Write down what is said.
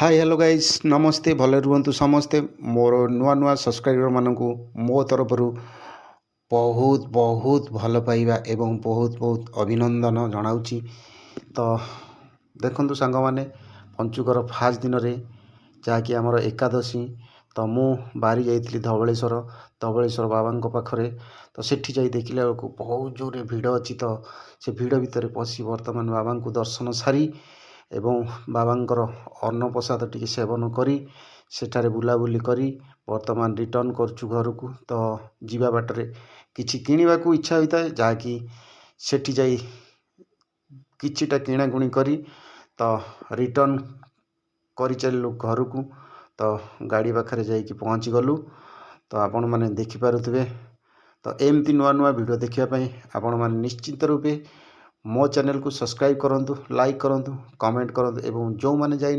High, hello guys, ନମସ୍ତେ। ଭଲରେ ରୁହନ୍ତୁ ସମସ୍ତେ। ମୋର ନୂଆ ନୂଆ ସବସ୍କ୍ରାଇବରମାନଙ୍କୁ ମୋ ତରଫରୁ ବହୁତ ବହୁତ ଭଲ ପାଇବା ଏବଂ ବହୁତ ବହୁତ ଅଭିନନ୍ଦନ ଜଣାଉଛି। ତ ଦେଖନ୍ତୁ ସାଙ୍ଗମାନେ, ପଞ୍ଚୁକର ଫାଷ୍ଟ ଦିନରେ, ଯାହାକି ଆମର ଏକାଦଶୀ, ତ ମୁଁ ବାହାରି ଯାଇଥିଲି ଧବଳେଶ୍ୱର, ଧବଳେଶ୍ୱର ବାବାଙ୍କ ପାଖରେ। ତ ସେଠି ଯାଇ ଦେଖିଲା ବେଳକୁ ବହୁତ ଜୋରରେ ଭିଡ଼ ଅଛି। ତ ସେ ଭିଡ଼ ଭିତରେ ପଶି ବର୍ତ୍ତମାନ ବାବାଙ୍କୁ ଦର୍ଶନ ସାରି ଏବଂ ବାବାଙ୍କର ଅନ୍ନପ୍ରସାଦ ଟିକେ ସେବନ କରି, ସେଠାରେ ବୁଲାବୁଲି କରି ବର୍ତ୍ତମାନ ରିଟର୍ଣ୍ଣ କରୁଛୁ ଘରକୁ। ତ ଯିବା ବାଟରେ କିଛି କିଣିବାକୁ ଇଚ୍ଛା ହୋଇଥାଏ, ଯାହାକି ସେଠି ଯାଇ କିଛିଟା କିଣାକୁଣି କରି ତ ରିଟର୍ଣ୍ଣ କରିଚାଲିଲୁ ଘରକୁ। ତ ଗାଡ଼ି ପାଖରେ ଯାଇକି ପହଞ୍ଚିଗଲୁ। ତ ଆପଣମାନେ ଦେଖିପାରୁଥିବେ। ତ ଏମିତି ନୂଆ ନୂଆ ଭିଡ଼ିଓ ଦେଖିବା ପାଇଁ ଆପଣମାନେ ନିଶ୍ଚିତ ରୂପେ ମୋ ଚ୍ୟାନେଲକୁ ସବସ୍କ୍ରାଇବ୍ କରନ୍ତୁ, ଲାଇକ୍ କରନ୍ତୁ, କମେଣ୍ଟ କରନ୍ତୁ ଏବଂ ଯେଉଁମାନେ ଯାଇ